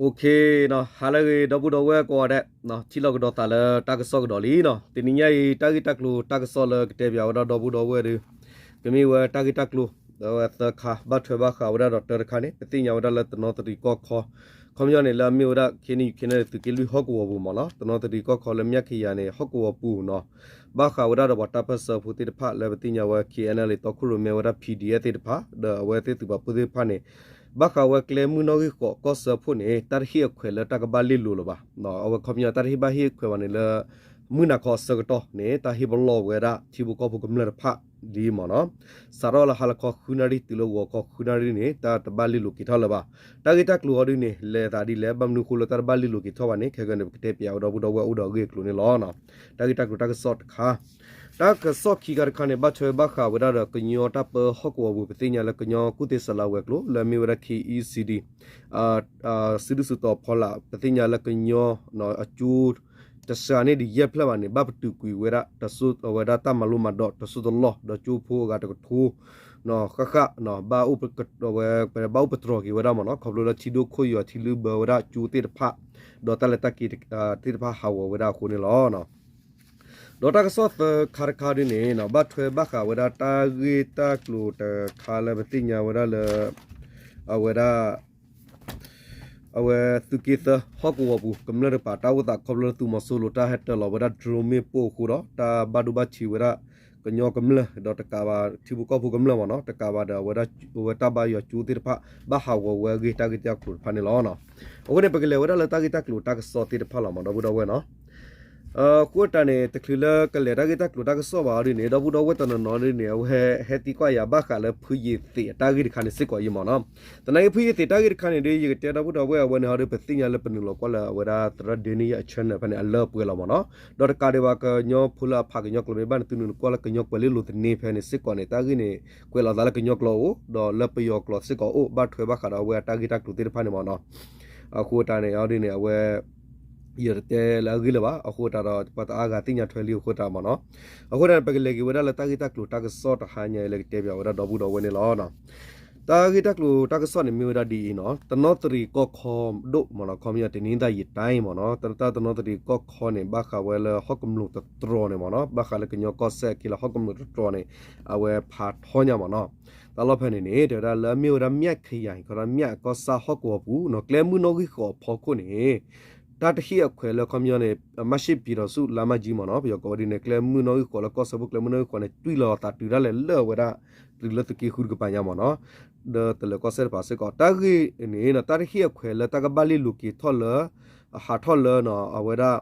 OK နီၤ, ဟါလၢအဂ့ၤ ဒီပုၢ်ဒီဝဲၢ်ကိးဂၤဒဲး, ထံၣ်လိာ်ကဒီးသးလၢတၢ်ကစီၣ်ကဒီးလံနီၤ. တနံၤညါအံၤ တၢ်ဂ့ၢ်တၢ်ကျိၤတၢ်ကစီၣ်လၢကတဲပၠးဝဲဒၣ်ဒီပုၢ်ဒီဝဲၢ်ဒီး ကမ့ၢ်ဝဲတၢ်ဂ့ၢ်တၢ်ကျိၤ အဝဲသၢခါ ဘၣ်ထွဲဘၣ်ဃးဝဲဒၣ်ဒီးတၢ်တခါန့ၣ် ပသ့ၣ်ညါဝဲဒၣ်လၢတနီသရံၣ်ကီၢ်ခီ ခီပညီန့ၣ် လၢအမ့ၢ်ဝဲဒၣ် ခ့ၣ်အဲၣ်ယူၣ် ခ့ၣ်အဲၣ်ယူၣ် သုးက့လွံၢ်ဟီၣ်ကဝီၤပူၤမ့ၢ်နီၤ, တနီသရံၣ်ကီၢ်ခီလၢမၠၣ်ခယၤန့ၣ် ဟီၣ်ကဝီၤပူၤနီၤ, ဘၣ်ဃးဝဲဒၣ်ဒီးပှၤတၢ်ပၢၢ်ဆၢဖိသ့ၣ်တဖၣ်လၢပသ့ၣ်ညါဝဲ ခ့ၣ်အဲၣ်ယူၣ် တီခိၣ်ရိၣ်မဲဝဲဒၣ် PDF သ့ၣ်တဖၣ် ဒီးအဝဲသ့ၣ်သုးပာ်ဖှိၣ်သ့ၣ်တဖၣ်န့ၣ် ဘၣ်ဃးဝဲကျဲမုၢ်နီၣ်ဂံၢ်ဃိးကီၢ်စၢဖှိၣ်န့ၣ် တၢ်တဟ့ၣ်အခွဲးလၢတၢ်ကဘၣ်လ့ၣ်လိၤလၢၤဘၣ်. အဝဲခီပညီတၢ်တဟ့ၣ်ဘၣ်ဟ့ၣ်အခွဲးဘၣ်န့ၣ်လၢ မုၢ်နၤခီအဆၢကတီၢ်န့ၣ် တၢ်ဟ့ၣ်ပလီၢ်ဝဲဒၣ်ထံဖိကီၢ်ဖိကမျၢၢ်တဖၣ်လံမ့ၢ်နီၤ, စးထီၣ်လၢဟါလီၤခီဃုနၣ်ရံၣ်တုၤလၢဂီၤခီဃုနၣ်ရံၣ်န့ၣ် တၢ်တဘၣ်လ့ၣ်လိၤက့ၤထီၣ်လၢၤဘၣ်. တၢ်ဂ့ၢ်တၢ်ကျိၤအီၤဒ်န့ၣ် လဲၤသးဒ်လဲၣ်, ဘၣ်မနုၤအဃိလၢတၢ်တဘၣ်လ့ၣ်လိၤက့ၤထီၣ်ဘၣ်န့ၣ် ခဲကနံၣ်န့ၣ် ပကတဲပၠးဝဲဒီပုၢ်ဒီဝဲၢ်အိၣ်ဒီးအဂ့ၢ်အကျိၤန့ၣ်လီၤ. တၢ်ဂ့ၢ်တၢ်ကျိၤတၢ်ကစီၣ်တခါ တၢ်ကစီၣ်ခံခါတခါန့ၣ် ဘၣ်ထွဲဘၣ်ဃးဝဲဒၣ်ဒီးကညီတၢ်ပၢဟီၣ်ကဝီၤပူၤ ပသ့ၣ်ညါလၢကညီကူၣ်သ့စးလါဝဲၤကျိၤ လၢအမ့ၢ်ဝဲဒၣ် ခ့ၣ်အံၣ်စံၣ်ဒံၣ် စုဒုၣ်စုတီၤဖီလာ် ပသ့ၣ်ညါလၢကညီ အကၠိ တစှၤန့ၢ်ဒံးယဲၢ်ဖျၢၣ်ဘၣ်န့ၣ် ဘၣ်ပတုာ်ကွံာ်ဝဲဒၣ် တစိၢ်ဝဲဒၣ်တၢ်မၤလိမၤဒိးတစိၢ်တလီၢ် ဒီးကၠိဖိအဂၤတကထိ ဃၣ်ဃၣ် ဘၣ်အိၣ်ပတြီၤက့ၤဝဲဒၣ်မ့ၢ်နီၤ, ခီဖျိလၢထံဒိၣ်ခိၣ်ယွၤထံလုၢ်ဘၢဝဲဒၣ်ကၠိသ့ၣ်တဖၣ် ဒီးတၢ်လဲၤတၢ်က့ၤသ့ၣ်တဖၣ်ဟးဂီၤဝဲဒၣ်အဃိန့ၣ်လီၤ. ဒီးတၢ်ကစီၣ်သၢခါတခါဒ်န့ၣ် ဘၣ်ထွဲဘၣ်ဃးဝဲဒၣ်တၢ်ဂ့ၢ်တၢ်ကျိၤတခါလၢပသ့ၣ်ညါဝဲဒၣ်လၢ အဝဲဒၣ် အဝဲသုးက့သၢဟီၣ်ကဝီၤပူၤ ကမျၢၢ်တကပၤ တၢ်အိၣ်သးခီဖျိလၢသုးမီၤစိရိၤတၢ်ဟဲတၢၤလီၤဝဲဒၣ် drone မ့ၣ်ပိၢ်အဃိဒီး တၢ်ဘၣ်ဒိဘၣ်ထံးဝဲဒၣ် ကညီကမျၢၢ် ဒီးတကးဘၣ်ထံဖိကီၢ်ဖိကမျၢၢ်မ့ၢ်နီၤ, တကးဘၣ်ဒီး အဝဲတၢ်ဘါယွၤကၠိသ့ၣ်တဖၣ် ဘၣ်ဟးဂီၤဝဲအဂ့ၢ် တၢ်ဂ့ၢ်တၢ်ကျိၤတဖၣ်န့ၣ်လီၤ. အဃိန့ၣ် ပကလဲၤဝဲဒၣ်လၢတၢ်ဂ့ၢ်တၢ်ကျိၤတၢ်ကစီၣ်သ့ၣ်တဖၣ်လီၤမ့ၢ် ဒီပုၢ်ဒီဝဲၢ်နီၤ. အဃိတၢ်န့ၣ် တချုးလၢကလဲၤတၢ်ဂ့ၢ်တၢ်ကျိၤတၢ်ကစီၣ်ဘၣ်အီၤဒ်န့ၣ် ဒီပုၢ်ဒီဝဲၢ်တနီၤနီၤဒ်န့ၣ် အဝဲဟဲသံကွၢ်ယၤဘၣ်ဃးလၢဖုယ့ၤသ့းအတၢ်ဂ့ၢ်တခါန့ၣ်စ့ၢ်ကီးအံၤမ့ၢ်နီၤ. သနာ်က့ဖုယ့ၤသ့းတၢ်ဂ့ၢ်တခါန့ၣ်ဒီး ယကတဲဒီပုၢ်ဒီဝဲၢ်အဝဲန့ၣ်ဟီဒီး ပသ့ၣ်ညါလၢပနုာ်လီၤကွၢ်လၢအဝဲဒၣ်သရၣ်ဒ့န့ၢ်ယၤအ channel ဖဲန့ၣ် အလၢအပှဲၤလီၤမ့ၢ်နီၤ. ဒီးတကးဒံးဘၣ်ကညီဖိလၢအဖးကညီကျိာ်မ့ၢ်ဘၣ်န့ၣ် သုနုာ်လီၤကွၢ်လၢကညီကွဲးလ့လိာ်သန့ဖဲန့ၣ်စ့ၢ်ကီးန့ၣ် တၢ်ဂ့ၢ်န့ၣ် ကွဲးလီၤသးလၢကညီကျိာ်အိၣ် ဒီးလၢပယီၤကျိာ်စ့ၢ်ကီးအိၣ် ဘၣ်ထွဲဘၣ်ဃးဒီးအဝဲအတၢ်ဂ့ၢ်တၢ်ကျိၤသ့ၣ်တဖၣ်န့ၣ်မ့ၢ်နီၤ. အဃိတၢ်န့ၣ်အီၤဒ်န့ၣ် အဝဲ ယတတဲလၢအဂ့ၢ်လၢၤဘၣ်. အဃိတၢ်ဒီး ပှၤတအါဂၤသ့ၣ်ညါထွဲလံအဃိတၢ်မ့ၢ်နီၤ. အဃိတၢ်န့ၣ် ပကလဲၤက့ၤဝဲဒၣ်လၢတၢ်ဂ့ၢ်တၢ်ကျိၤတၢ်ကစီၣ်တဟါညါအံၤလၢကတဲပၠးဝဲဒၣ်ဒီပုၢ်ဒီဝဲၢ်န့ၣ်လီၤ. တၢ်ဂ့ၢ်တၢ်ကျိၤတၢ်ကစီၣ်န့ၣ်မ့ၢ်ဝဲဒၣ်ဒ်အံၤနီၤ, တနီသရံၣ်ကီၢ်ခီဒိၣ်မ့ၢ်နီၤ, ခီပညီတနင်္သာရီတိုင်းမ့ၢ်နီၤ, တၢ်တနီသရံၣ်ကီၢ်ခီန့ၣ် ဘၣ်ဃးဝဲလၢဟီၣ်ကမျူၢ်တတြီၤန့ၣ်မ့ၢ်နီၤ, ဘၣ်ဃးလၢကညီကီၢ်စဲၣ်အခံလၢဟီၣ်ကမျူၢ်တတြီၤန့ၣ် အဝဲဖးထီညါမ့ၢ်နီၤ. တၢ်လီၢ်ဖဲန့ၣ်န့ၣ် တဲဝဲဒၣ်လၢအမ့ၢ်ဝဲဒၣ် မၠၣ်ခယၤ ခီဒီး မၠၣ်ကီၢ်ဆၣ်ဟီၣ်ကဝီၤပူၤနီၤ, ကျဲမုၢ်နီၣ်ဂံၢ်ဃိးအဖီခိၣ်န့ၣ် တၢ်တဟ့ၣ်အခွဲးလၢခီပညီန့ၣ် မၢ်ၡ့ၣ်ပံၤဒီးဆူလါမၢ်ကၠံမ့ၢ်နီၤ, ပယီၤကိးဝဲဒ်န့ၣ် ကျဲမုၢ်နီၣ်ဂံၢ်ဃိးလၢကီၢ်စၢဖှိၣ်ကျဲမုၢ်နီၣ်ဂံၢ်ဃိးန့ၣ် တွံၢ်လီၤသးတုၤဒၣ်လဲာ်လၢအဝဲဒၣ် တုၤလၢသုးက့ဃုတကပၤညါမ့ၢ်နီၤ, ဒီးတလၢၤကီၢ်စဲၣ်တကပၤစ့ၢ်ကီး တၢ်ဂ့ၢ်န့ၣ် တၢ်တဟ့ၣ်အခွဲးလၢတၢ်ကဘၣ်လ့ၢ်လိၤက့ၤထီၣ်လၢ ဟးထီၣ်လၢ အဝဲဒၣ်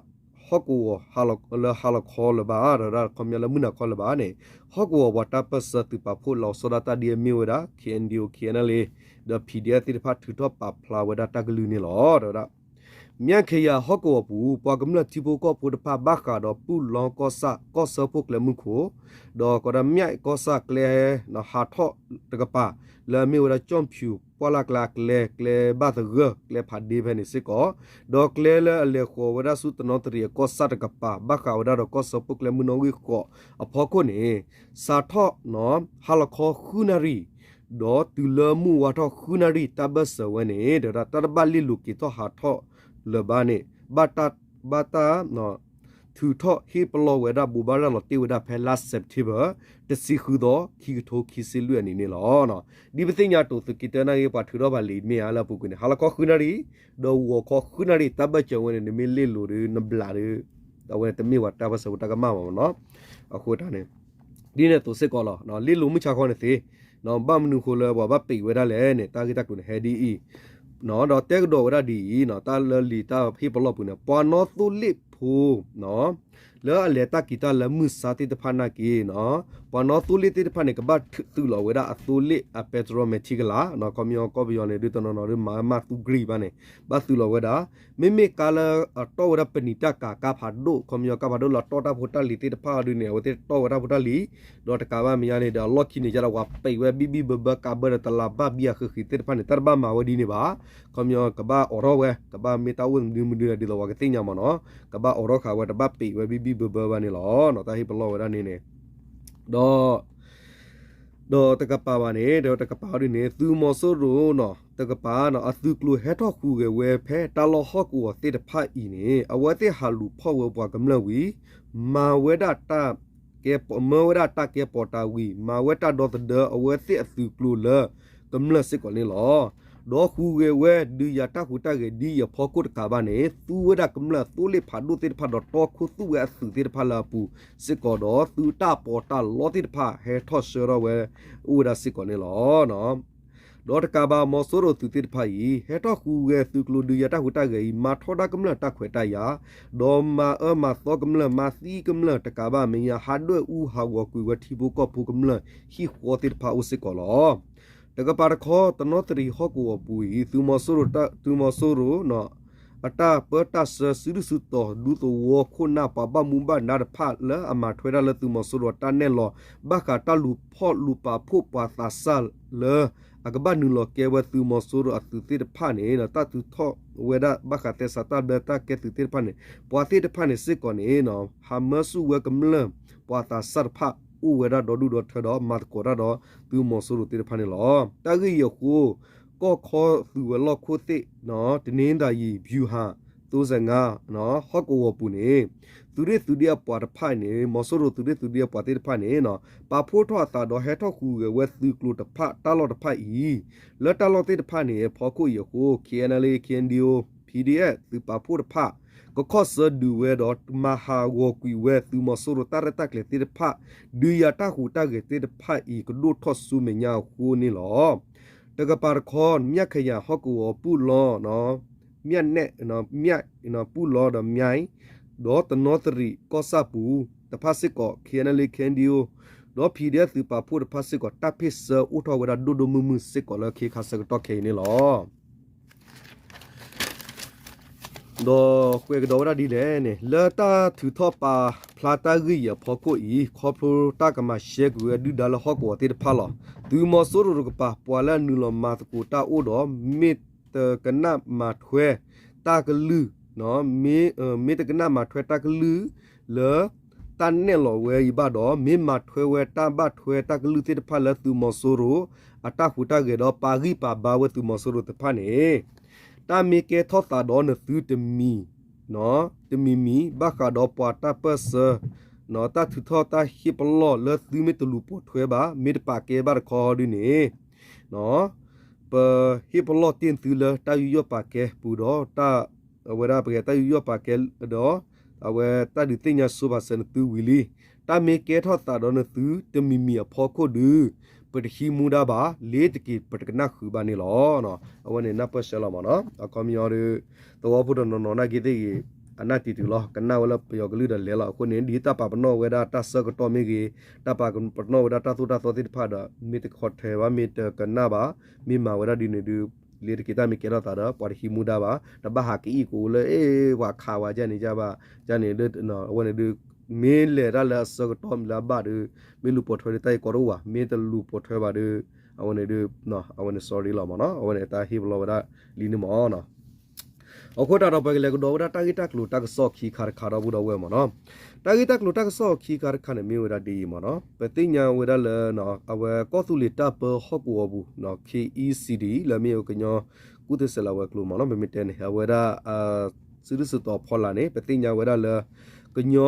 ဟီၣ်ကဝီၤလၢဟါလီၤခီလၢၤဘၣ် ဒီးဒၣ်ခီပညီလၢမုၢ်နၤခီလၢၤဘၣ်န့ၣ် ဟီၣ်ကဝီၤပှၤတၢ်ပၢၢ်ဆၢသုးပာ်ဖှိၣ်လီၤဆီဒၣ်တၢ်ဒ်အမ့ၢ်ဝဲဒၣ် KNDO KNLA ဒီး PDF သ့ၣ်တဖၣ်ထုးထီၣ်ပာ်ဖျါဝဲဒၣ်တၢ်ကလုၢ်န့ၣ်လီၤ. ဒီးဝဲဒၣ် မၠၣ်ခယၤဟီၣ်ကဝီၤပူၤ ပှၤကမျၢၢ်ထံဖိကီၢ်ဖိတဖၣ်ဘၣ်ဃးဒီးပုၢ်လီကီၢ်ဆၣ် ကီၢ်စၢဖှိၣ်ကျဲမုၢ်ခိၣ် ဒီးကီးဒၣ်မၠၣ်ကီၢ်ဆၣ်ကျဲ ဟးထီၣ်တကပၤ လၢအမ့ၢ်ဝဲဒၣ်ကၠီၣ်ဖၠူၣ် ပှၢ်လၢ်ကျါအကျဲ ကျဲဘၣ်သဂၢၢ် ကျဲဖးဒ့ဖဲန့ၣ်စ့ၢ်ကီး ဒီးကျဲလၢအလဲၤဃီၤဝဲဒၣ်ဆူတနီသရံၣ်အကီၢ်ဆၣ်တကပၤ ဘၣ်ဃးဝဲဒၣ်ဒီးကီၢ်စၢဖှိၣ်ကျဲမုၢ်နီၣ်ဂံၢ်ဃိးအဖီခိၣ်န့ၣ် စးထီၣ် ဟါလီၤခီဃုနၣ်ရံၣ် ဒီးတုၤလၢမုၢ်ဝါထီၣ်ဃုနၣ်ရံၣ် တၢ်ဘၢၣ်စၢၤဝဲန့ၣ် ဒီးတၢ်တဘၣ်လ့ၢ်လိၤက့ၤထီၣ်ဟးထီၣ်လၢၤဘၣ်န့ၣ် ဘၣ်တၢ် ဘၣ်တၢ် ထုးထီၣ်ဟ့ၣ်ပလီၢ်ဝဲဒၣ် ဘိးဘၣ်ရၤလီၤတ့ၢ်ဝဲဒၣ်ဖဲလါ September တဆံဃုသီ ခံကထိခံဆံလွံၢ်အနံၤန့ၣ်လီၤ. ဒ်ပသ့ၣ်ညါတိၤသုးက့တၢနာ်က့ ပှၤထုးထီၣ်ပာ်လံာ်မ့ၢ်ဧါလၢအပူၤကွံာ်န့ၣ် ဟါလီၤခီဃုနၣ်ရံၣ် ဒီးဂီၤခီဃုနၣ်ရံၣ် တၢ်ဘၢၣ်စၢၤဝဲန့ၣ် နမ့ၢ်လ့ၢ်လိၤဒီးနဘျးဒီး အဝဲန့ၣ်တမ့ၢ်ပှၤတၢ်ပၢၢ်ဆၢဖိတၢ်ကမၣ်ဘၣ်မ့ၢ်နီၤ. အဃိတၢ်န့ၣ် ဒ်န့ၣ်အသိးစ့ၢ်ကီးလီၤ. လ့ၢ်လိၤမုၢ်ဆါခီန့ၣ်သ့ ဘၣ်မနုၤဃိလၢပှၤဘၣ်ပံးဝဲဒၣ်လဲၣ်န့ၣ် တၢ်ဂ့ၢ်တၢ်ကျိၤန့ၣ် ဟဲဒ်အံၤ ဒီးတဲကဒီးဝဲဒၣ်ဒ်အံၤ တၢ်လၢလံာ်တၢ်ဟ့ၣ်ပလီၢ်ပူၤန့ၣ် ပှၤနီသိလ့ၣ်ဖိ လၢအလဲၤတၢ်က့ၤတၢ်လၢမုၢ်ဆါသ့ၣ်တဖၣ်နာ်က့ ပှၤနီသိလ့ၣ်သ့ၣ်တဖၣ်န့ၣ် ကဘၣ်သုးလီၤဝဲဒၣ်အသိလ့ၣ်အပဲတြီမဲာ်ထံကလၤ ခီပညီကီၢ်ပယီၤန့ၣ် ဒ်တနီၤနီၤဒ်မၤမၢ်သူကရံၣ်ဘၣ်န့ၣ် ဘၣ်သုးလီၤဝဲဒၣ် မ့မ့ၢ်ကါလၢအတီၢ်ဝဲဒၣ်ပနံာ်တၢ်ကၤ ကါဖးဒိၣ် ခီပညီကါဖးဒိၣ်လၢအတီၢ်တၢ်ဖိတၢ်လံၤသ့ၣ်တဖၣ်အီၤဒ်န့ၣ် အဝဲသ့ၣ်တီၢ်ဝဲတၢ်ဖိတၢ်လံၤ ဒီးတကးဘၣ်မဲာ်ညါန့ၣ်ဒီး အလီၢ်ခံန့ၣ် ယဒၣ်ဝဲပံးဝဲဘံၣ်ဘံၣ်ဘၢဘၢ ကးဘၢဒီးတလးဘၣ်ဘံၣ်အဃံးဃံးသ့ၣ်တဖၣ်န့ၣ် တၢ်တဘၣ်မၤဝဲဒ်န့ၣ်ဘၣ်. ခီပညီကဘၣ်အိးထီၣ်ဝဲ ကဘၣ်မ့ၢ်တၢ်အိၣ်မနုၤမနုၤဒ်သိးပှၤကသ့ၣ်ညါမ့ၢ်နီၤ ကဘၣ်အိးထီၣ်ဃာ်ဝဲ တဘၣ်ပံးဝဲဘံၣ်ဘံၣ်ဘၢဘၢဘၣ်န့ၣ်လီၤ. တၢ်ဟ့ၣ်ပလီၢ်ဝဲဒၣ်န့ၣ်န့ၣ် ဒီး ဒီးတကပၤဘၣ်န့ၣ် ဒီးတကပၤအီၤဒ်န့ၣ် သုးမီၤစိရိၤနီၤ တကပၤ အသုးကျိၤဟဲထီၣ်ဟူးဂဲၤဝဲဖဲတၢ်လီၢ်ဟီၣ်ကဝီၤသ့ၣ်တဖၣ်အံၤန့ၣ် အဝဲသ့ၣ်ဟးလူၤဖီၣ်ဝဲပှၤကမျၢၢ်ဝံၤ မၤဝဲဒၣ်တၢ် မၢဝဲဒၣ်တၢ်ကဲပိာ်တၢ်ဝံၤ မၤဝဲတၢ်ဒီသဒၢအဝဲသ့ၣ်အသုးကျိၤလၢကမျၢၢ်စ့ၢ်ကီးန့ၣ်လီၤ. ဒီးဟူးဂဲၤဝဲဒုးယၤတၢ်ဟူးတၢ်ဂဲၤဒ်အံၤအဖီခိၣ်တကးဘၣ်န့ၣ် သူဝဲဒၣ်ကမျၢၢ်သိလ့ၣ်ဖးဒိၣ်သ့ၣ်တဖၣ်ဒီးတီခိၣ်သူၣ်ဝဲအသုးသ့ၣ်တဖၣ်လၢအပူၤစ့ၢ်ကီးဒီး သုးတၢ်ပီးတၢ်လီသ့ၣ်တဖၣ်ဟဲထီၣ်ဆှၢထီၣ်ဝဲအိၣ်ဝဲဒၣ်စ့ၢ်ကီးန့ၣ်လီၤ. ဒီးတကးဘၣ်မီၤစိရိၤသုးသ့ၣ်တဖၣ်အံၤ ဟဲထီၣ်ဟူးဂဲၤသုးကျိၤဒုးယၤတၢ်ဟူးတၢ်ဂဲၤအံၤ မၤထီဒါကမျၢၢ်တၢ်ခွဲးတၢ်ယာ်, ဒီးမၤအၢမၤသီကမျၢၢ် မၤသံကမျၢၢ်တကးဘၣ်မဲာ်ညါ ဟးဒွဲၣ်အူဟးဂီၤကွံာ်ဝဲထံဖိကီၢ်ဖိကမျၢၢ်ဟံၣ်ဃီသ့ၣ်တဖၣ်အိၣ်စ့ၢ်ကီးလီၤ. တကပၤတခီ တနီသရံၣ်ဟီၣ်ကဝီၤပူၤအံၤ သုးမီၤစိရိၤ သုးမီၤစိရိၤ အတၢ်ပၢတၢ်ဆှၢစုဒုၣ်စုတီၤ ဒူသဝီခိၣ်နၢ်ပှၤဘၣ်မူဘၣ်ဒါတဖၣ်လၢအမၤထွဲဒၣ်လၢသုးမီၤစိရိၤအတၢ်နဲၣ်လီၤ ဘၣ်ဃးတၢ်လူၤဖီၣ်လူၤပာ်ဖှိၣ်ပှၤသးစၢ်လၢ အကဘၣ်နုာ်လီၤကဲဝဲသုးမီၤစိရိၤအသုးသ့ၣ်တဖၣ်န့ၣ် တၢ်ထုးထီၣ်ဝဲဒၣ်ဘၣ်ဃးသဲစးတၢ်ဘျၢတၢ်ကဲသုးသ့ၣ်တဖၣ်န့ၣ် ပှၤသ့ၣ်တဖၣ်န့ၣ်စ့ၢ်ကီးန့ၣ် ဟးမၢဆူၣ်ဝဲကမျၢၢ် ပှၤသးစၢ်တဖၣ်အိၣ်ဝဲဒၣ်ဒီဒူၣ်ဒီထၢဒီး မၤသကိးတၢ်ဒီးသုးမီၤစိရိၤသ့ၣ်တဖၣ်န့ၣ်လီၤ. တၢ်ဂ့ၢ်အံၤအဃိ ကီၢ်ခီသုးဝဲၤလီၢ်ခိၣ်သ့ၣ် တနင်္သာရီဗျူဟာ သုံးဆယ့်ငါး ဟီၣ်ကဝီၤပူၤန့ၣ် သုးရ့ၣ်သုးဒ့အပှၤတဖၣ်န့ၣ် မီၤစိရိၤသုးရ့ၣ်သုးဒ့အပှၤသ့ၣ်တဖၣ်န့ၣ် ပာ်ဖှိၣ်ထီၣ်အသးဒီးဟဲထီၣ်ဟူးဂဲၤဝဲသုးကျိၤတဖၣ်တၢ်လီၢ်တဖၣ်အံၤ လၢတၢ်လီၢ်သ့ၣ်တဖၣ်န့ၣ် အဖီခိၣ်အံၤအဃိ K N L A K N D O P D F သုးပာ်ဖှိၣ်တဖၣ် ကခီၣ်ဆၢဒုးဝဲဒီးမၤဟးဂီၤကွံာ်ဝဲသုးမီၤစိရိၤတၢ်ရဲၣ်တၢ်ကျဲၤသ့ၣ်တဖၣ် ဒုးယၤတၢ်ဟူးတၢ်ဂဲၤသ့ၣ်တဖၣ်အံၤ ကဒိၣ်ထီၣ်ဆူမဲာ်ညါအဃိန့ၣ်လီၤ. တကပၤတခီ မၠၣ်ခယၣ်ဟီၣ်ကဝီၤပူၣ်လီၤ မၠၣ်နဲၣ် မၠၣ် ပူၣ်လီၤဒီးမၠၣ် ဒီးတနီသရံၣ်ကီၢ်ဆၣ်ပူၤတဖၣ်စ့ၢ်ကီး K N L A K N D O ဒီး P D F သုးပာ်ဖှိၣ်တဖၣ်စ့ၢ်ကီး တၢ်ဖ့ၣ်ဆၢအိၣ်ထီၣ်ဝဲဒၣ်ဒိၣ်ဒိၣ်မုၢ်မုၢ်စ့ၢ်ကီးလၢခ့ခါဆၢကတီၢ်ခဲအံၤန့ၣ်လီၤ. ဒီးကွဲးကဒီးဝဲဒၣ်ဒ်လဲၣ်န့ၣ် လၢတၢ်ထုးထီၣ်ပာ်ဖျါတၢ်ဂ့ၢ်အံၤအဖီခိၣ်အံၤ ခီဖျိတၢ်ကမၤရှဲကွံာ်ဝဲဒုၣ်ဒါလၢဟီၣ်ကဝီၤသ့ၣ်တဖၣ်လီၤ. သုးမီၤစိရိၤတကပၤ ပှၤလၢအနုာ်လီၤမၤသကိးတၢ်အိၣ်ဒီး မ့ၢ်တကနၣ်မၤထွဲတၢ်ကလုၢ် မ့ၢ်တကနၣ်မၤထွဲတၢ်ကလုၢ်လၢ တၢ်နဲၣ်လီၤဝဲအံၤဘၣ်ဒီး မ့ၢ်မၤထွဲဝဲတၢ်ဘၣ်ထွဲတၢ်ကလုၢ်သ့ၣ်တဖၣ်လၢသုးမီၤစိရိၤ အတၢ်ဟူးတၢ်ဂဲၤဒီး ပာ်ဂံၢ်ပာ်ဘါဝဲသုးမီၤစိရိၤတဖၣ်န့ၣ် တၢ်မ့ၢ်ကဲထီၣ်သးဒီးနသုတမံၤ တမံၤမံၤ ဘၣ်ဃးဒီးပှၤတၢ်ပၢၢ်ဆၢ တၢ်ထုးထီၣ်တၢ်ဟ့ၣ်ပလီၢ်လၢသုမ့ၢ်တလူၤပိာ်ထွဲဘၣ် မ့ၢ်တပာ်ကဲဘၣ်တခီဒုန့ၣ် ပဟ့ၣ်ပလီၢ်တ့ၢ်သုလၢတၢ်ယူးယီၣ်ပာ်ကဲပူၤဒီး အဝဲဒၣ်ပကဲတၢ်ယူးယီၣ်ပာ်ကဲဒီး အဝဲတၢ်ဒုးသ့ၣ်ညါဆိပာ်စၢၤနသုဝံၤလံ. တၢ်မ့ၢ်ကဲထီၣ်သးဒီးနသုတမံၤမံၤအဖီခိၣ်ဒု ပတဟံးမူဒါဘၣ် လ့ၤတက့ၤပတကနၣ်ဃုာ်ဘၣ်န့ၣ်လီၤ. အဝဲန့ၣ်နၢ်ပၢၢ်ဆှၢလီၤမ့ၢ်နီၤ အခီပညီဒီး သဝီဖိတနီၤနီၤနာ်က့သ့ၣ်ဂ့ၤ အနၢ်တံၤတုၤလီၤ ကနၣ်ဝဲလၢပယီၤကလုၢ်ဒီးလဲၤလီၤ အဃိန့ၣ် ဒ်တၢ်ပာ်ပနီၣ်ဝဲဒၣ်တၢ်ဆၢကတီၢ်မ့ၢ်ဂ့ၤ တၢ်ပာ်ပနီၣ်ဝဲဒၣ်တၢ်သိၣ်တၢ်သီသ့ၣ်တဖၣ်ဒီး မ့ၢ်တခီထဲဘၣ် မ့ၢ်တကနၣ်ဘၣ် မ့ၢ်မၤဝဲဒၣ်ဒ်န့ၣ်ဒု လ့ၤတက့ၤတၢ်မ့ၢ်ကဲထီၣ်သးဒီး ပှၤတဟံးမူဒါဘၣ် တဘၣ်ဟးကအံၣ်ကအိၣ်လၢ အ့ ပှၤခးဝဲဒ်န့ၣ်ဘၣ် ဒ်န့ၣ်ဒု အဝဲန့ၣ်ဒု မ့ၢ်လဲၤတၢ်လၢအဆၢကတီၢ်လၢအဘၣ်ဒု မ့ၢ်လူၤပိာ်ထွဲဒု တၢ်အံၤကီတအိၣ်ဘၣ် မ့ၢ်တလူၤပိာ်ထွဲဘၣ်ဒု အဝဲန့ၣ်ဒု အဝဲန့ၣ် sorry လီၤမ့ၢ်နီၤ အဝဲန့ၣ်တၢ်ဟ့ၣ်ပလီၢ်ဝဲဒၣ်လံန့ၣ်မ့ၢ်နီၤ အဃိသတးဒီး ပကလဲၤကဒီးဝဲဒၣ်တၢ်ဂ့ၢ်တၢ်ကျိၤတၢ်ကစီၣ်ခံခါတခါဒီပုၢ်ဒီဝဲၢ်မ့ၢ်နီၤ တၢ်ဂ့ၢ်တၢ်ကျိၤတၢ်ကစီၣ်ခံခါတခါန့ၣ် မ့ၢ်ဝဲဒၣ်ဒ်အံၤမ့ၢ်နီၤ ပသ့ၣ်ညါဝဲဒၣ်လၢ အဝဲကီၢ်သူလ့ၤတၢ်ပၢဟီၣ်ကဝီၤပူၤ K E C D လၢမ့ၢ်ဝဲကညီကူၣ်သ့စဲးလၤဝဲၤကျိၤမ့ၢ်နီၤ ပမ့ၢ်တဲန့ၣ် အဝဲဒၣ် စုဒုၣ်စုတီၤဖီလာ်န့ၣ် ပသ့ၣ်ညါဝဲဒၣ်လၢ ကညီ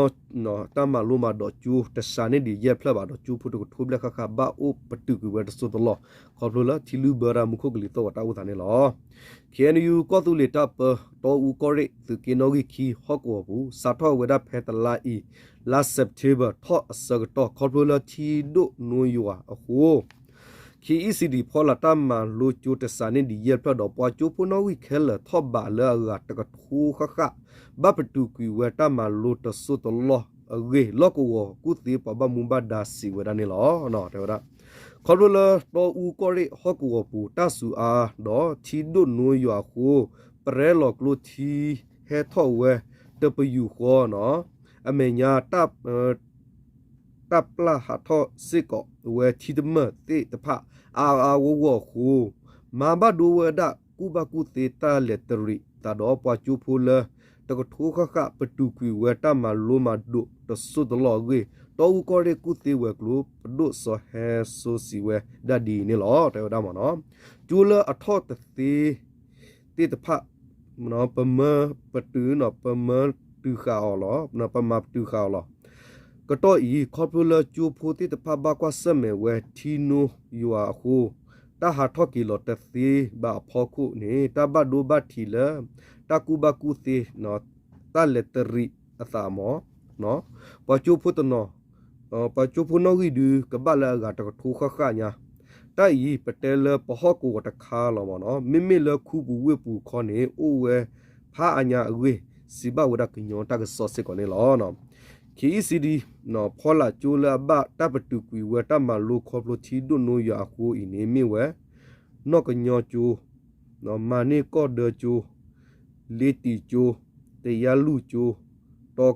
တၢ်မၤလိမၤဒိးကၠိတစှၤန့ၢ်ဒံးယဲၢ်ဖျၢၣ်ဘၣ်ဒီး ကၠိဖိတကထိဘျဲၣ်ဃၣ်ဃၣ် ဘၣ်အိၣ်ပတုာ်ကွံာ်ဝဲတစိၢ်တလီၢ် ခီဖျိလၢထံလုၢ်ဘၢတၢ်မူခိၣ်ကလံၤသီၣ်ဂီၤတၢ်အိၣ်သးန့ၣ်လီၤ. K N U ကီၢ်သူလ့ၤတၢ်ပၢ တီအူကီၢ်ရ့ၣ် သုးက့နီၣ်ဂံၢ်ခံ ဟီၣ်ကဝီၤပူၤ စးထီၣ်ဝဲဒၣ်ဖဲတလါအံၤ လါ September ထီၣ်အဆၢကတီၢ် ခီဖျိလၢထံဒိၣ်နိယွၤအဃိ K E C D ဖီလာ်တၢ်မၤလိကၠိတစှၤန့ၢ်ဒံးယဲၢ်ဖျၢၣ်ဒီး ပှၤကၠိဖိနီၣ်ဂံၢ်ခဲလၢာ်ထီၣ်ဘးလၢအဂၤတကထိဃၣ်ဃၣ် ဘၣ်ပတုာ်ကွံာ်ဝဲတၢ်မၤလိတစိၢ်တလီၢ်အဂ့ၢ် လီၢ်ကဝီၤကူၣ်သ့ပှၤဘၣ်မူဘၣ်ဒါစံးဝဲဒၣ်န့ၣ်လီၤ. တဲဝဲဒၣ် ခီဖျိလၢတီအူကီၢ်ရ့ၣ်ဟီၣ်ကဝီၤပူၤ တၢ်စူၤအါဒီးထံဒိၣ်နိယွၤအဃိ ပရဲလီၤကျိထံဟဲထီၣ်ဝဲတပယူာ်ဃီ အမဲာ်ညါ တၢ်ပျၢ်ဟးထီၣ်စ့ၢ်ကီးဝဲထံတမၢၢ်သ့ၣ်တဖၣ် အါအါဂီၢ်ဂီၢ်အဃိ မၤဘၣ်ဒိဝဲဒၣ်ကူၣ်ဘၣ်ကူၣ်သ့တၢ်လဲၤတရံးသးဒီးပှၤကၠိဖိလၢ အဂၤတကထိဃၣ်ဃၣ် ပတုာ်ကွံာ်ဝဲတၢ်မၤလိမၤဒိးတစိၢ်တလီၢ်အဂ့ၢ် တီအူကီၢ်ရ့ၣ်ကူၣ်သ့ဝဲၤကျိၤ ပဒိၣ်စီၤဟဲစိစံးဝဲဒၣ်ဒ်အံၤန့ၣ်လီၤ. တဲဝဲဒၣ်မ့ၢ်နီၤ, ကၠိလၢအထီၣ်တသ့သ့ၣ်တဖၣ် ပမၢပတုာ်နီၤ ပမၢတုာ်ဃာ်အီၤလီၤ ပမၤပတုာ်ဃာ်အီၤလီၤ. ကတီၢ်အံၤ ခီဖျိလၢကၠိဖိသ့ၣ်တဖၣ်ဘၣ်ကွၢ်ဆၢၣ်မဲာ်ဝဲထံနိယွၤအဃိ တၢ်ဟးထီၣ်က့ၤလီၤတသ့ဘၣ်အဖီခိၣ်န့ၣ် တၢ်ဘၣ်ဒိဘၣ်ထံးလၢ တၢ်ကူၣ်ဘၣ်ကူၣ်သ့ တၢ်လဲၤတရံးအသးမ့ၢ် ပှၤကၠိဖိတနီၤ ပှၤကၠိဖိနီၣ်ဂံၢ်ဒု ကဘၣ်လၢအဂၤတကထိဃၣ်ဃၣ်ညါ, တၢ်အံၤ ပတဲလၢပဟီၣ်ကဝီၤတခါလီၤမ့ၢ်နီၤ, မ့မ့ၢ်လၢခူပူၤဝ့ၢ်ပူၤခီန့ၣ် အိၣ်ဝဲဖးအါညါအဂ့ၢ် စံးဘၣ်ဝဲဒၣ်ကညီတၢ်ကစီၣ်စ့ၢ်ကီးန့ၣ်လီၤ. ခ့အံၤစံးဒ် ဖီလာ်ကၠိလၢအဘၣ်တၢ်ပတုာ်ကွံာ်ဝဲတၢ်မၤလိခီဖျိထံဒိၣ်နိယွၤအဃိအံၤန့ၣ် မ့ၢ်ဝဲ နီၢ်ကညီကၠိ မၤန့ၢ်ကီၢ်ဒၢကၠိ လ့တံၢ်ကၠိ တယါလူၢ်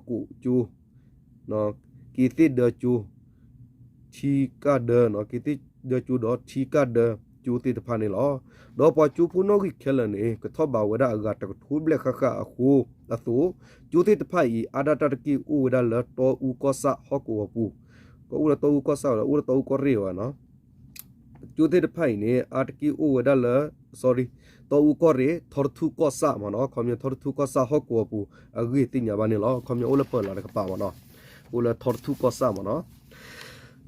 ကၠိ တီကိးကၠိ က့ၤသ့ၣ်ဒၢကၠိ ထံကၢ်ဒၢ က့ၤသ့ၣ်ဒၢကၠိဒီးထံကၢ်ဒၢကၠိသ့ၣ်တဖၣ်န့ၣ်လီၤ. ဒီးပှၤကၠိဖိနီၣ်ဂံၢ်ခဲလၢာ်န့ၣ် ကထီၣ်ဘးဝဲဒၣ်အဂၤတကထိဘျဲၣ်ဃၣ်ဃၣ်အဃိအသိး ကၠိသ့ၣ်တဖၣ်အံၤ အါဒၣ်တၢ်တက့ၢ်အိၣ်ဝဲဒၣ်လၢတီအူကီၢ်ဆၣ်ဟီၣ်ကဝီၤပူၤ, ကအိၣ်လၢတီအူကီၢ်ဆၣ်ဝဲဒီး အိၣ်လၢတီအူကီၢ်ရ့ၣ်ဝဲနီၤ ကၠိသ့ၣ်တဖၣ်အံၤန့ၣ် အါတက့ၢ်အိၣ်ဝဲဒၣ်လၢ sorry တီအူကီၢ်ရ့ၣ် ထီတထူၣ်ကီၢ်ဆၣ်မ့ၢ်နီၤ, ခီပညီထီတထူၣ်ကီၢ်ဆၣ်ဟီၣ်ကဝီၤပူၤအဂ့ၢ်သ့ၣ်ညါဘၣ်န့ၣ်လီၤ. ခီပညီအိၣ်လၢပၢၢ်လီၤတကပၤမ့ၢ်နီၤ, အိၣ်လၢထီတထူၣ်ကီၢ်ဆၣ်မ့ၢ်နီၤ.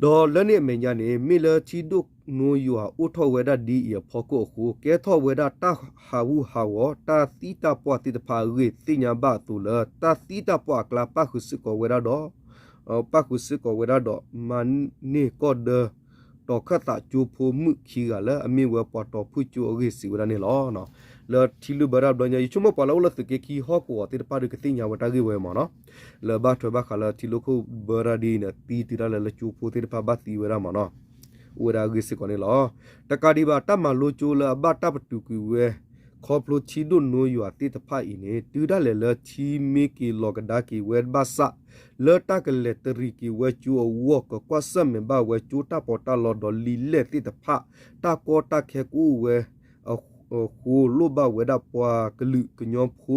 ဒီးလၢန့ၣ်အမဲာ်ညါန့ၣ် မ့ၢ်လၢထံဒိၣ်နိယွၤအိၣ်ထီၣ်ဝဲဒၣ်ဒ်အံၤအဖီခိၣ်အဃိ ကဲထီၣ်ဝဲဒၣ်တၢ်ဟးဂူာ်ဟးဂီၤ တၢ်သံတၢ်ပှၢ်သ့ၣ်တဖၣ်အဂ့ၢ် သ့ၣ်ညါဘၣ်အသိးလၢ တၢ်သံတၢ်ပှၢ်အကျါ ပၣ်ဃုာ်စ့ၢ်ကီးဝဲဒၣ်ဒီး ပၣ်ဃုာ်စ့ၢ်ကီးဝဲဒၣ်ဒီး မၤန့ၢ်ကီၢ်ဒၢ တီၤခၣ်သးကၠိဖိမုၣ်ခံဂၤလၢအမ့ၢ်ဝဲပှၤတီၤဖုၣ်ကၠိအဂ့ၢ်စံးဝဲဒၣ်န့ၣ်လီၤ. လၢထံလုၢ်ဘၢတၢ်ဘျီညါ ယဆိကမိၣ်ပှၤလၢအိၣ်လၢသုးက့ခံဟီၣ်ကဝီၤသ့ၣ်တဖၣ်ဒီးကသ့ၣ်ညါဝဲတၢ်ဂ့ၢ်ဝဲမ့ၢ်နီၤ, လၢဘၣ်ထွဲဘၣ်ဃးလၢထံလိာ်ခိၣ်ဘၢတၢ်ဒ်အံၤန့ၣ် သံတုၤဒၣ်လဲာ်လၢကၠိဖိသ့ၣ်တဖၣ်ဘၣ်သံဝဲဒၣ်မ့ၢ်နီၤ, အိၣ်ဝဲဒၣ်အဂ့ၢ်စ့ၢ်ကီးန့ၣ်လီၤ. တကးဒံးဘၣ် တၢ်မၤလိကၠိလၢအဘၣ်တၢ်ပတုာ်ကွံာ်ဝဲ ခီဖျိထံဒိၣ်နိယွၤသ့ၣ်တဖၣ်အံၤန့ၣ် တုၤဒၣ်လဲာ်လၢထံမ့ၢ်က့ၤလီၤကဒါက့ၤဝဲဘၣ်ဆၣ် လၢတၢ်ကလဲၤတရံးက့ၤဝဲကၠိအဂီၢ် ကကွၢ်ဆၢၣ်မဲာ်ဘၣ်ဝဲကၠိတၢ်ပီးတၢ်လီဒီးလံာ်လဲၢ်သ့ၣ်တဖၣ် တၢ်ကီတၢ်ခဲကအိၣ်ဝဲ အဃိ လိၣ်ဘၣ်ဝဲဒၣ်ပှၤကလုာ်ကညီဖိ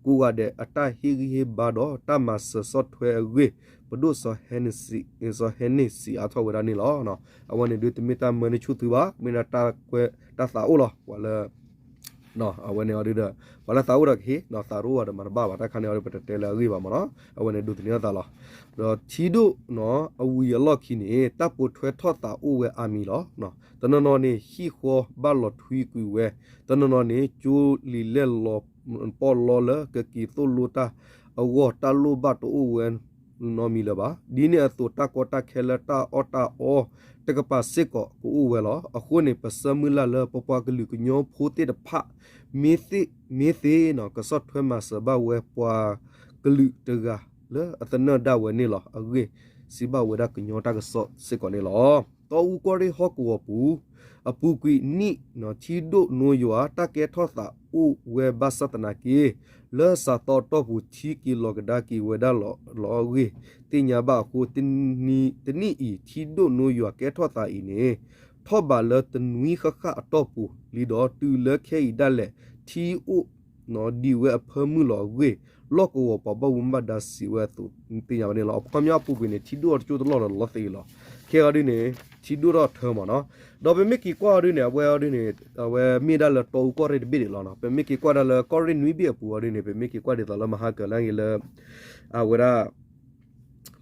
ကိးဂၤဒဲး အတၢ်ဟ့ၣ်ဂံၢ်ဟ့ၣ်ဘါဒီးတၢ်မၤစၢၤဆီၣ်ထွဲအဂ့ၢ် ပဒိၣ်စီၤဟဲန့ၣ်စံးအါထီၣ်ဝဲဒၣ်န့ၣ်လီၤ. အဝဲန့ၣ်ဒုးတမ့ၢ်တၢ်မၢန့ၢ်ဆူၣ်သုဘၣ်, မ့ၢ်ဒၣ်တၢ်ကွဲ တၢ်သးအိၣ်လီၤ. ပှၤလၢ အဝဲန့ၣ်အီၤဒုးဒီး ပှၤလၢသးအိၣ်ဒီးကဟ့ၣ်, သးတအိၣ်ဘၣ်ဒီးမၤတဘၣ်ဘၣ်, တၢ်ခါန့ၣ်အီၤဒုး ပတတဲလၢအဂ့ၢ်ဘၣ်မ့ၢ်နီၤ, အဝဲန့ၣ်ဒိးသန့ၤအသးလီၤ. ဒီးထံဒိၣ်နီၤ အဝံၤအလီၢ်ခံန့ၣ် တၢ်ပိာ်ထွဲထီၣ်သးအိၣ်ဝဲအါမံၤလီၤ. တနီၤနီၤန့ၣ် ဟံၣ်ဃီဘၣ်လီၤထွံကွံာ်ဝဲ, တနီၤနီၤန့ၣ် ကၠိလံာ်လဲၢ်လီၤပီၣ်လီလၢ ကက့ၤသိၣ်လိတၢ်အဂီၢ် တၢ်လိၣ်ဘၣ်တအိၣ်ဝဲ နီတမံၤလၢၤဘၣ်. ဒ်န့ၣ်အသိး တၢ်ကီတၢ်ခဲလၢတၢ်အီၣ်တၢ်အီတကပၤစ့ၢ်ကီးကအိၣ်ဝဲလီၤ. အဃိန့ၣ် ပဆၢမုၢ်လၢ်လၢပပှၤကလုာ်ကညီဖိသ့ၣ်တဖၣ် မ့ၢ်သ့ မ့ၢ်သ့နီၤ ကဆီၣ်ထွဲမၤစၢၤဘၣ်ဝဲပှၤကလုာ်တဂၤလၢအသနၢၣ်ဒၣ်ဝဲန့ၣ်လီၤ. အဂ့ၢ်စံးဘၣ်ဝဲဒၣ်ကညီတၢ်ကစီၣ်စ့ၢ်ကီးန့ၣ်လီၤ. တီအူကီၢ်ရ့ၣ်ဟီၣ်ကဝီၤပူၤ အပူၤကွံာ်နံၣ် ထံဒိၣ်နိယွၤ တၢ်ကဲထီၣ်သးအိၣ်ဝဲဘၣ်ဆၣ်သနာ်က့ လၢစးသီအတီၢ်ပူၤ ထံက့ၤလီၤကဒါက့ၤဝဲဒၣ်လီၤအဂ့ၢ် သ့ၣ်ညါဘၣ်အဃိ တနံၤအံၤ ထံဒိၣ်နိယွၤကဲထီၣ်သးအံၤန့ၣ် ထီၣ်ဘးလၢတနွံဃၣ်ဃၣ်အတီၢ်ပူၤလံဒီး တုၤလၢခဲအံၤဒၣ်လဲာ် ထံအိၣ်ဒံးဝဲအဖၢမုၢ်လီၤအဂ့ၢ် လီၢ်ကဝီၤပှၤဘၣ်မူဘၣ်ဒါစံးဝဲအသိး သ့ၣ်ညါဘၣ်န့ၣ်လီၤ. အခီပညီအပူၤကွံာ်န့ၣ် ထံဒိၣ်အီၤတကၠိတလီၢ်ဒီးလီၤသ့လီၤ. ခဲအံၤဒ်န့ၣ် ထံဒိၣ်ထီၣ်ထၢမ့ၢ်နီၤ. ဒီးပမ့ၢ်က့ၤကွၢ်အီၤဒ်န့ၣ် အဝဲအီၤဒ်န့ၣ် အဝဲမ့ၢ်ဒၣ်လၢတီအူကီၢ်ရ့ၣ်တဘ့ၣ်ဒံးလီၤနီၤ. ပမ့ၢ်က့ၤကွၢ်ဒၣ်လၢကီၢ်ရ့ၣ်နွံဘ့ၣ်အပူၤအီၤဒ်န့ၣ် ပမ့ၢ်က့ၤကွၢ်ဒ်သိးလၢမဟါကၢၤလၢအဂ့ၤလၢ အဝဲဒၣ်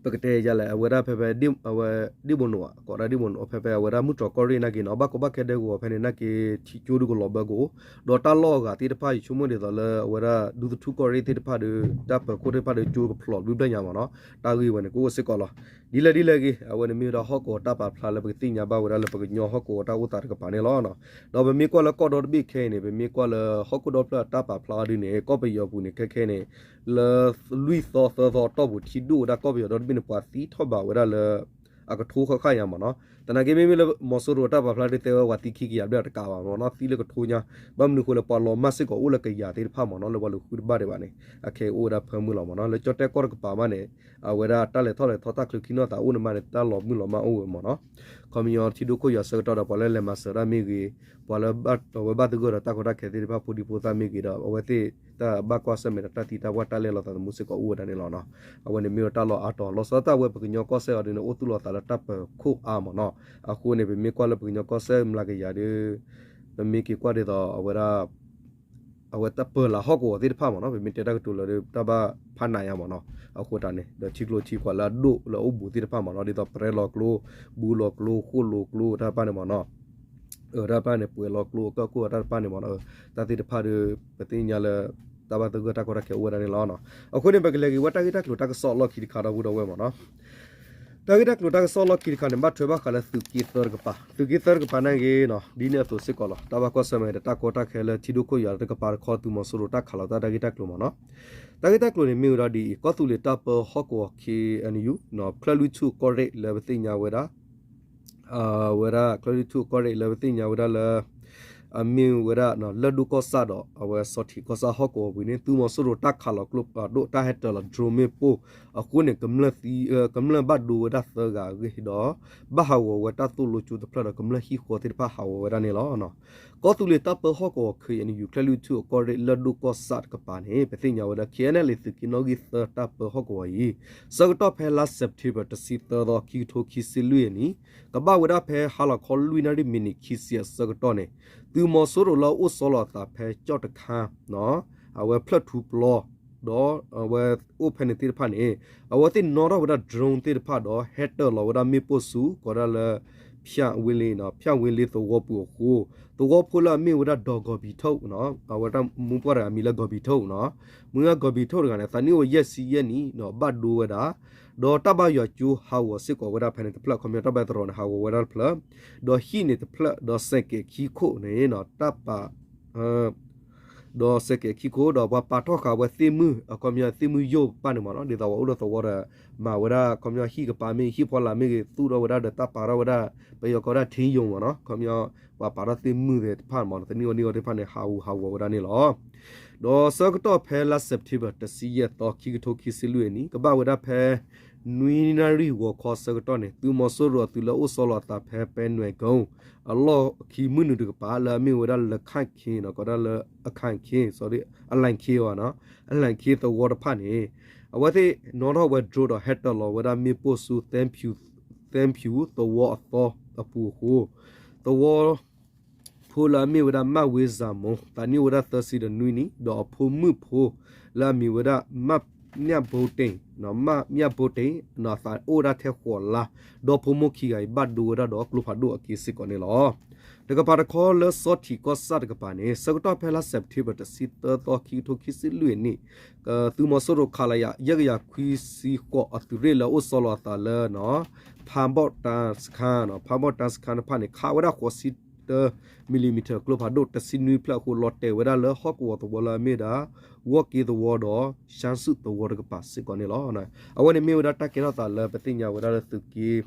ပကတဲယလဲၣ် အဝဲဒၣ်ဖဲဖဲ အဝဲဒ့ၣ်ဘိၣ်နိး ကိးဒၣ်ဒ့ၣ်ဘိၣ်နိး ဖဲဖဲအဝဲဒၣ်မုၢ်တြီၢ်ကီၢ်ရ့ၣ်နာ်က့နီၤ ဘၣ်ကီဘၣ်ခဲဒဲကဝီၤဖဲန့ၣ်နာ်က့ ထံကၠိဒုးကလီၤဘၢကအိၣ် ဒီးတၢ်လီၢ်အဂၤသ့ၣ်တဖၣ် ယဆိကမိၣ်ဒ်သိးလၢအဝဲဒၣ်ဒူသထူကီၢ်ရ့ၣ်သ့ၣ်တဖၣ်ဒီး တၢ်ပၢၤခိၣ်သ့ၣ်တဖၣ်ဒီးကၠိကဖျိးဘျုးဘျၣ်ညါမ့ၢ်နီၤ တၢ်ဂ့ၢ်ဝဲန့ၣ် ကအိၣ်စ့ၢ်ကီးလီၤ. ဒ်လဲၣ်ဒ်လဲၣ်ဂ့ၤ အဝဲန့ၣ်မ့ၢ်ဝဲဒၣ်ဟီၣ်ကဝီၤတၢ်ပာ်ဖျါလၢပကသ့ၣ်ညါဘၣ်ဝဲဒၣ်လၢပကညီဟီၣ်ကဝီၤတၢ်အိၣ်သးတကပၤန့ၣ်လီၤ. ဒီးပမ့ၢ်ကွၢ်လၢကီၢ်ဒီတဘ့ၣ်ခဲအံၤန့ၣ် ပမ့ၢ်ကွၢ်လၢဟီၣ်ခိၣ်ဒီဖျၢၣ်အတၢ်ပာ်ဖျါအီၤဒ်န့ၣ် ကီၢ်ပယီၤပူၤန့ၣ် ခဲခဲန့ၣ် လၢလွံၢ်သီသၢသီအတီၢ်ပူၤ ထံဒိၣ်ဝဲဒၣ်ကီၢ်ပယီၤဒီတဘ့ၣ်န့ၣ် ပှၤသံထီၣ်ဘးဝဲဒၣ်လၢ အကထိဃၣ်ဃၣ်ညါမ့ၢ်နီၤ. သနာ်က့မ့မ့ၢ်လၢမီၤစိရိၤတၢ်ပာ်ဖျါဒုးတဲဝဲ ပှၤသံခံကယၤဘျဲၣ်တကးဘၣ်မ့ၢ်နီၤ, သံလၢကထိညါ, ဘၣ်မနုၤဃိလၢပှၤလီၤမၢ်စ့ၢ်ကီးအိၣ်လၢကယၤသ့ၣ်တဖၣ်မ့ၢ်နီၤ, လၢပှၤလူၤဃုတဘၣ်ဒံးဘၣ်န့ၣ် အခဲအံၤအိၣ်ဝဲဒၣ်ဖၢမုၢ်လီၤမ့ၢ်နီၤ. လၢကၠီၣ်တဲၣ်ကီၢ်တကပၤမးန့ၣ် အဝဲဒၣ်တၢ်လဲၤထီၣ်လဲၤထီတၢ်ချုးခံနီၢ်သးအိၣ်န့ၣ်မးန့ၣ် တၢ်လီၤမုၢ်လီၤမၢ်အိၣ်ဝဲမ့ၢ်နီၤ. ခီပညီထံဒိၣ်ခိၣ်ယွၤဆၢကတီၢ်ဒီး ပှၤလၢလဲၤမၤစၢၤတၢ်မ့ၢ်ဂ့ၤ, ပှၤလၢအဝဲဘၣ်သဂၢၢ်ဒီးတၢ်ကီတၢ်ခဲသ့ၣ်တဖၣ်ဖိဒံဖိသၣ်မ့ၢ်ဂ့ၤဒီး အဝဲသ့ၣ်တၢ်ဘၣ်ကွၢ်ဆၢၣ်မဲာ်ဒီးတၢ်သံတၢ်ပှၢ်တၢ်လဲၤလီၤသးသမူစ့ၢ်ကီးအိၣ်ဝဲဒၣ်န့ၣ်လီၤနီၤ. အဝဲန့ၣ်မ့ၢ်ဝဲတၢ်လီၢ်အါတီၤ လီၤဆီဒၣ်တၢ်ဝဲပကညီကီၢ်စဲၣ်အီၤဒ်န့ၣ် အိၣ်သူၣ်လီၤသးလၢတၢ်ပၢၤခိၣ်အါမ့ၢ်နီၤ. အဃိန့ၣ် ပမ့ၢ်ကွၢ်လၢပကညီကီၢ်စဲၣ်မျးကယၤဒီး ပမ့ၢ်က့ၤကွၢ်ဒ်သိးအဝဲဒၣ် အဝဲတၢ်ပၢၤလၢဟီၣ်ကဝီၤသ့ၣ်တဖၣ်မ့ၢ်နီၤ, ပမ့ၢ်တဲတၢ်ကတိၤလၢတၢ်ဘၣ်ဖးနးယါမ့ၢ်နီၤ. အဃိတၢ်န့ၣ် ဒီးထံကျိထံကွၢ်လၢအဒိၣ်လၢအိၣ်ဘူးသ့ၣ်တဖၣ်မ့ၢ်နီၤ, ဒ်သိးပရဲလီၤကျိ, ဘူးလီၤကျိ, ဃိၣ်လီၤကျိတၢ်တဖၣ်န့ၣ်မ့ၢ်နီၤ. အတၢ်တဖၣ်န့ၣ် ပှဲၤလီၤကျိအကၢၢ်ခိၣ်အတၢ်တဖၣ်န့ၣ်မ့ၢ်နီၤ, တၢ်သ့ၣ်တဖၣ်ဒီး ပသ့ၣ်ညါလၢ တၢ်ဘၣ်သဂၢၢ်တၢ်ကီတၢ်ခဲအိၣ်ဝဲဒၣ်န့ၣ်လီၤ. အဃိန့ၣ် ပကလဲၤက့ၤဝဲတၢ်ဂ့ၢ်တၢ်ကျိၤတၢ်ကစီၣ်အလီၢ်ခံတခါဒီပုၢ်ဒီဝဲၢ်မ့ၢ်နီၤ. တၢ်ဂ့ၢ်တၢ်ကျိၤတၢ်ကစီၣ်လီၢ်ခံတခါန့ၣ် ဘၣ်ထွဲဘၣ်ဃးလၢသုးက့သၢတကပၤ, သုးက့သၢတကပၤန့ၣ်ဂ့ၤနီၤ, ဒ်န့ၣ်အသိးစ့ၢ်ကီးလီၤ. တၢ်ဘၣ်ကွၢ်ဆၢၣ်မဲာ်ဒီးတၢ်ကီတၢ်ခဲလၢထံဒိၣ်ခိၣ်ယွၤတကပၤတခီ သုးမီၤစိရိၤတၢ်ခးလီၤတၢ်ဂ့ၢ်တၢ်ကျိၤမ့ၢ်နီၤ. တၢ်ဂ့ၢ်တၢ်ကျိၤန့ၣ်မ့ၢ်ဝဲဒၣ်ဒ်အံၤ, ကီၢ်သူလ့ၤတၢ်ပၢဟီၣ်ကဝီၤ ခ့ၣ်အဲၣ်ယူၣ် ချၢၣ်လွံၢ်ထူၣ်ကီၢ်ရ့ၣ်လၢပသ့ၣ်ညါဝဲဒၣ် ဝဲဒၣ် ချၢၣ်လွံၢ်ထူၣ်ကီၢ်ရ့ၣ်လၢပသ့ၣ်ညါဝဲဒၣ်လၢ အမ့ၢ်ဝဲဒၣ် လၢၢ်ဒိၣ်ကီၢ်ဆၣ်ဒီး အဝဲစီၤထံးကီၢ်ဆၣ်ဟီၣ်ကဝီၤဝံၤန့ၣ် သုးမီၤစိရိၤတၢ်ခးလီၤကျိဖးဒိၣ် တၢ်ဟဲတၢၤလီၤ drone မ့ၣ်ပိၢ်အဃိန့ၣ် ကမျၢၢ်ဘၣ်ဒိဝဲဒၣ်သၢဂၤအဂ့ၢ်ဒီး ဘၣ်ဟးဂီၤဝဲတၢ်သိၣ်လိကၠိတဖျၢၣ်ဒီး ကမျၢၢ်ဟံၣ်ဃီသ့ၣ်တဖၣ်ဟးဂီၤဝဲဒၣ်န့ၣ်လီၤ. ကီၢ်သူလ့ၤတၢ်ပၢဟီၣ်ကဝီၤ ခ့ၣ်အဲၣ်ယူၣ် ချၢၣ်လွံၢ်ထူၣ်အကီၢ်ရ့ၣ်လၢၢ်ဒိၣ်ကီၢ်ဆၣ်တကပၤန့ၣ် ပသ့ၣ်ညါဝဲဒၣ် ခ့ၣ်အဲၣ်ယူၣ် သုးက့နီၣ်ဂံၢ်သၢတၢ်ပၢဟီၣ်ကဝီၤအံၤ ဆၢကတီၢ်ဖဲလါ September တဆံသၢသီ ခံကထိခံဆံလွံၢ်အနံၤ ကဘၣ်ဝဲဒၣ်ဖဲဟါလီၤခီလွံၢ်နၣ်ရံၣ်မံးနံးခံဆံအဆၢကတီၢ်န့ၣ် သုးမီၤစိရိၤလၢအအိၣ်ဆီလီၤအသးဖဲကၠီၣ်တခါ အဝဲဖျၢၣ်ထူပျီ ဒီးအဝဲအိၣ်ဖဲန့ၣ်သ့ၣ်တဖၣ်န့ၣ် အဝဲသ့ၣ်နီၣ်ထီၣ်ဝဲဒၣ် drone သ့ၣ်တဖၣ်ဒီး ဟဲတၢၤလီၤဝဲဒၣ်မ့ၣ်ပိၢ်ဆူ ကိးဒၣ်လၢ ဖၠၣ်ဝ့လ့ ဖၠၣ်ဝ့လ့သဝီပူၤအဃိ သဝီဖိလၢအမ့ၢ်ဝဲဒၣ်ဒီး ဂီၤဘံးထိၣ် အဝဲတၢ်မူပှၢ်တဂၤအမံၤလၢ ဂီၤဘံးထိၣ်နီၤ, မုၢ်ဂီၤဘံးထိၣ်တဂၤန့ၣ် သးနံၣ်အိၣ်ယဲၢ်ဆံယဲၢ်နံၣ်ဒီး ဘၣ်ဒိဝဲဒၣ် ဒီးတၢ်ဘါယွၤကၠိဟးဂီၤစ့ၢ်ကီးဝဲဒၣ်ဖဲန့ၣ်တဖျၢၣ် ခီပညီတၢ်ဘါယွၤသရိာ်န့ၣ် ဟးဂီၤဝဲဒၣ်တဖျၢၣ် ဒီးဟံၣ်န့ၣ်တဖျၢၣ် ဒီးစဲးကဲးခံခိၣ်န့ၣ်နီၤ တၢ်ပာ် ဒီးစဲးကဲးခံခိၣ်ဒီးပှၤပာ်ထီၣ်ဃာ်ဝဲသ့ၣ်မုၢ် အခီပညီသ့ၣ်မုၢ်ယိာ်တဖၣ်န့ၣ်မ့ၢ်နီၤ ဒ်သိးပှၤအိၣ်ဒီးသဝီဒီး မၤဝဲဒၣ်ခီပညီဟံၣ်ကပၤမ့ၢ်ဂ့ၤ ဟံၣ်ဖီလာ်မ့ၢ်ဂ့ၤ သူၣ်ထီၣ်ဝဲဒၣ်ဒီးတၢ်ပာ်ထီၣ်ဝဲဒၣ် ပယီၤကိးဒၣ်ထံယိာ်မ့ၢ်နီၤ ခီပညီ ပှၤပာ်ထီၣ်သ့ၣ်မုၢ်သ့ၣ်တဖၣ်မ့ၢ်နီၤ သနံၣ်အီၤနံၣ်အီၤသ့ၣ်တဖၣ်န့ၣ် ဟးဂူာ်ဟးဂီၤဝဲဒၣ်န့ၣ်လီၤ. ဒီးဆၢကတီၢ်ဖဲလါ September တဆံယဲၢ်သီ ခံကထိခံဆံလွံၢ်အနံၤ ကဘၣ်ဝဲဒၣ်ဖဲ နွံနၣ်ရံၣ်ဂီၤခီဆၢကတီၢ်န့ၣ် သုးမီၤစိရိၤအသုးလၢအိၣ်ဆီလီၤအသးဖဲ ပဲနွဲၣ်ကိ အလီၢ်ခံမုၢ်နုာ်တကပၤလၢအမ့ၢ်ဝဲဒၣ်လၢခၣ်ခ့နီၤ ကိးဒၣ်လၢအခၣ်ခ့ အလၣ်ခ့ဝဲနီၤ အလၣ်ခ့သဝီတဖၣ်န့ၣ် အဝဲသ့ၣ်နီၣ်ထီၣ်ဝဲ drone ဒီးဟဲတၢၤလီၤဝဲဒၣ်မ့ၣ်ပိၢ်ဆူ သဲဖၠူးသဝီအသီအပူၤအဃိ သဝီ ဖိလၢအမ့ၢ်ဝဲဒၣ် မၣ်ဝ့စၢ်မိၢ် သးနံၣ်အိၣ်ဝဲဒၣ်သၢဆံဒီးနွံနံၣ် ဒီးအဖိမုၣ်ဖိလၢအမံၤဝဲဒၣ် မၣ်မၠၣ်ဘိတ့ၢ် မၣ်မၠၣ်ဘိတ့ၢ် သးအိၣ်ဝဲဒၣ်ထဲဃိးလါ ဒီဖိမိၢ်ခံဂၤအံၤ ဘၣ်ဒိဝဲဒၣ်ဒီးကျိဖးဒိၣ်အက့စ့ၢ်ကီးန့ၣ်လီၤ. တကပၤတခီလၢစီၤထံးကီၢ်ဆၣ်တကပၤန့ၣ် ဆၢကတီၢ်ဖဲလါ September တဆံသၢသီ ခံကထိခံဆံလွံၢ်အနံၤ သုးမီၤစိရိၤ ခလရ ယဲၢ်ကယၤခွံဆံဃိး အသုးရ့ၣ်လၢအအိၣ်ဆီလီၤအသးလၢ ဖးဘီၣ်တၢ်စခန်း ဖးဘီၣ်တၢ်စခန်းတဖၣ်န့ၣ် ခးဝဲဒၣ်ဃိးဆံတၢ မံၤလံၤမံၤထၢၣ် ကျိဖးဒိၣ်တဆံနွံဖျၢၣ်အဃိ လီၤတဲာ်ဝဲဒၣ်လၢဟီၣ်ကဝီၤသဝီလၢအမ့ၢ်ဒၣ် ဂီၢ်က့သဝီဒီး ရှမ်းစုသဝီတကပၤစ့ၢ်ကီးန့ၣ်လီၤ. အဝဲန့ၣ်မ့ၢ်ဝဲဒၣ်တၢ်ကဲထီၣ်သးလၢပသ့ၣ်ညါဝဲဒၣ်လၢသုးက့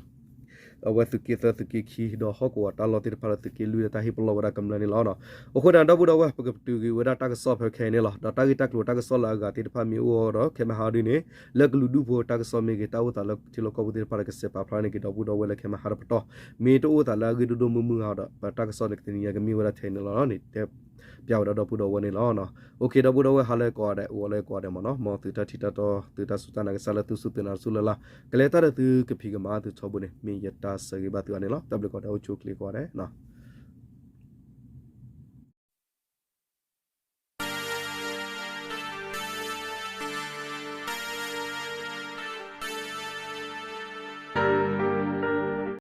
အဝဲသုးက့သၢသုးက့ခံ ဒီးဟီၣ်ကဝီၤတၢ်လီၢ်သ့ၣ်တဖၣ်လၢသုးက့လွံၢ်ဒီးတၢ်ဟ့ၣ်ပလီၢ်ဝဲဒၣ်ကမျၢၢ်န့ၣ်လီၤ. အဃိန့ၣ် ဒီပုၢ်ဒီဝဲၢ် ပကပတုာ်က့ၤဝဲဒၣ်တၢ်ကစီၣ်ဖဲခဲအံၤန့ၣ်လီၤ. ဒီးတၢ်ဂ့ၢ်တၢ်ကျိၤတၢ်ကစီၣ်လၢအဂၤသ့ၣ်တဖၣ်မ့ၢ်အိၣ်ဒီး ခဲမဟါဒ်န့ၣ် လၢကလုာ်ဒူၣ်ဖိတၢ်ကစီၣ်မ့ၢ်ဂ့ၤ တၢ်အိၣ်သးလၢထံလီၢ်ကီၢ်ပူၤသ့ၣ်တဖၣ်ဒီး ကစဲးပာ်ဖျါန့ၢ်က့ၤဒီပုၢ်ဒီဝဲၢ်လၢခဲမဟါတပတီၢ် မ့ၢ်တအိၣ်သးလၢအဂ့ၢ်ဒိၣ်ဒိၣ်မုၢ်မုၢ်အါဒီး ပတၢ်ကစီၣ်န့ၣ် တနံၤညါကမ့ၢ်ဝဲဒၣ်ထဲအံၤန့ၣ်လီၤန့ၣ် တဲပၠးဝဲဒၣ်ဒီပုၢ်ဒီဝဲၢ်န့ၣ်လီၤ. အိၣ်ခ့ ဒီပုၢ်ဒီဝဲၢ် ဟါလၢကိးဂၤဒဲး ဂီၤလၢကိးဂၤဒဲးမ့ၢ်နီၤ မ်သုတၢ်ထံၣ်တၢ်တီ သုတၢ်စူၢ်တၢ်နာ်ကစၢ်လၢသုစူၢ်သုနာ်တစူၢ်လၢ်လၢ် ကလဲၤတၢ်ဒီးသုကဖံးကမၤသုထီဘိန့ၣ် မ့ၢ်ယတၢ်ဆၢဂ့ၤဘၣ်သုအါန့ၣ်လီၤ. တၢ်ဘျုးကိးဂၤဒဲး အိၣ်ဆူၣ်အိၣ်ချ့ကိးဂၤဒဲးနီၤ.